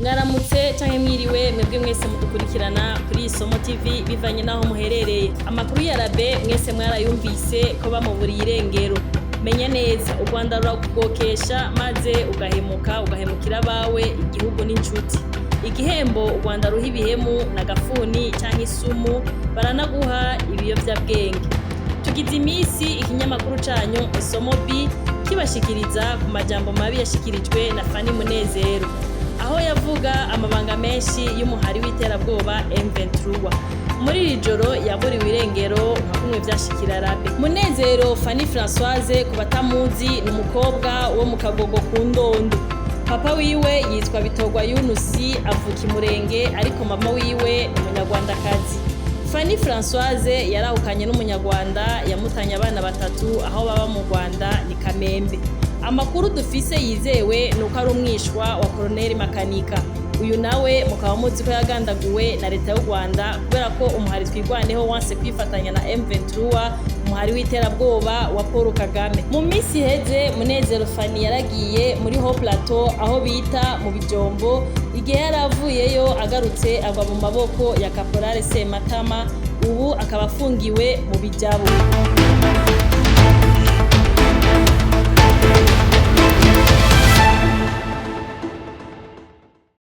Mwaramutse canke mwiriwe mwebwe mwese mudukurikirana kuri Isomo TV bivanye n'aho muherereye. Amakuru ya Rabe mwese mwarayumvise ko bamuburiye irengero. Menya neza u Rwanda rurakugokesha maze ugahemuka ugahemukira abawe, igihugu n'inshuti. Igihembo u Rwanda ruha ibihemu na gafuni canke isumu, baranaguha ibiyovyabwenge. Tugize imisi ikinyamakuru canyu Isomo B kibashikiriza ku majambo mabi yashikirijwe na Fanny Munezero, aho yavuga amabanga menshi y'umuhari w'iterabwoba M23. Muri iri joro yaburiwe irengero nka kumwe vyashikira Rabe. Munezero Fanny Françoise, ku batamuzi, ni umukobwa wo mu Kagogo ku Ndondo. Papa wiwe yitwa Bitorwa Yunusi, avuka Imurenge, ariko mama wiwe ni umunyarwandakazi. Fanny Françoise yarahukanye n'umunyarwanda yamutanye abana batatu, aho baba mu Rwanda ni Kamembe. Amakuru dufise yizewe ni uko ari umwishwa wa Colonel Makanika. Uyu nawe mukaba muzi ko yagandaguwe na leta y'u Rwanda kubera ko umuhari Twigwaneho wanse kwifatanya na M23, umuhari w'iterabwoba wa Paul Kagame. Mu minsi iheze Munezero Fanny yaragiye muri Haut Plateau aho bita mu Bijombo. Igihe yari avuyeyo agarutse agwa mu maboko ya Caporal Sematama, ubu akaba afungiwe mu Bijabo.